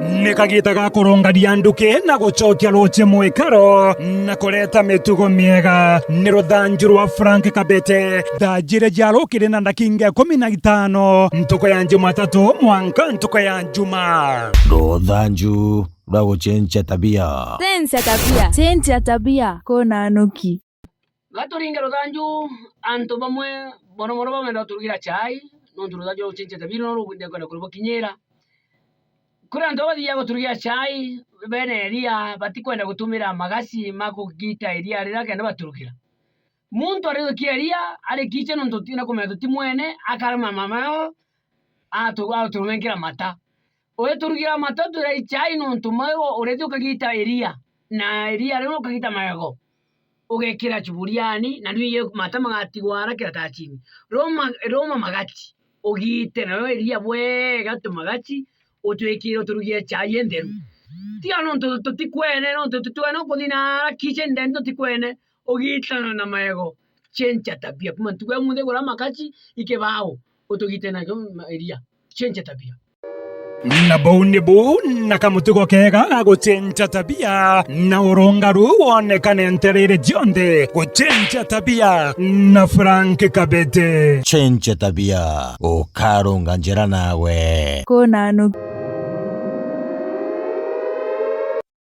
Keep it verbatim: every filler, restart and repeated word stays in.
Ni kagiita ga kurungania nduki na gucokia ruuji mwikaro na kureta mitugo miega. Ni ruthanju rwa Frank Kabete. Thaa jiiri cia rukiri na ndakinga ikumi na itano, ntuku ya Jumatatu mwanka ntuku ya Juma. Ruthanju rwa gucenjia tabia. Cenjia tabia. Cenjia tabia. Kuna nuki. Ga turinge ruthanju, antu bamwe mono mono bamenda guturugira chai, nontu ruthanju rwa gucenjia tabia no rukwenda kwenda kuribukinyira. Kuri antu bathiaga guturugira chai, bene iria batikwenda gutumira magasi ma kugita iria riria kenda baturugira. Muntu ariukia iria, arikiche nontu tina kumenya tuti mwene, akarema mama yo, atu-, aturumenkera mata. Ugiturugira mata turai chai nontu mayo urethia ukagita iria, na iria riu ukagita magego. Ugekira chuburiani, na nwiye mata magatigwara kiratachini. Roma, roma magati, ugite nayo iria bwega tumagati, utwikire uturugire chai entheru. Tiga nontu tutikwene, nontu tutikwene ukuthi na ara kitchen then tutikwene, ugitana na magego. Cenjia tabia. Kuma ntuku ya munthe gura magati, ikibao, utugite najo ma-, iria. Cenjia tabia. Na buu nibu na kamutugo kega ga gucenjia tabia, na urungaru wonekane ntereere cionthe. Gucenjia tabia na Frank Kabete. Cenjia tabia, ukarunga njira nawe. Kuna nuki.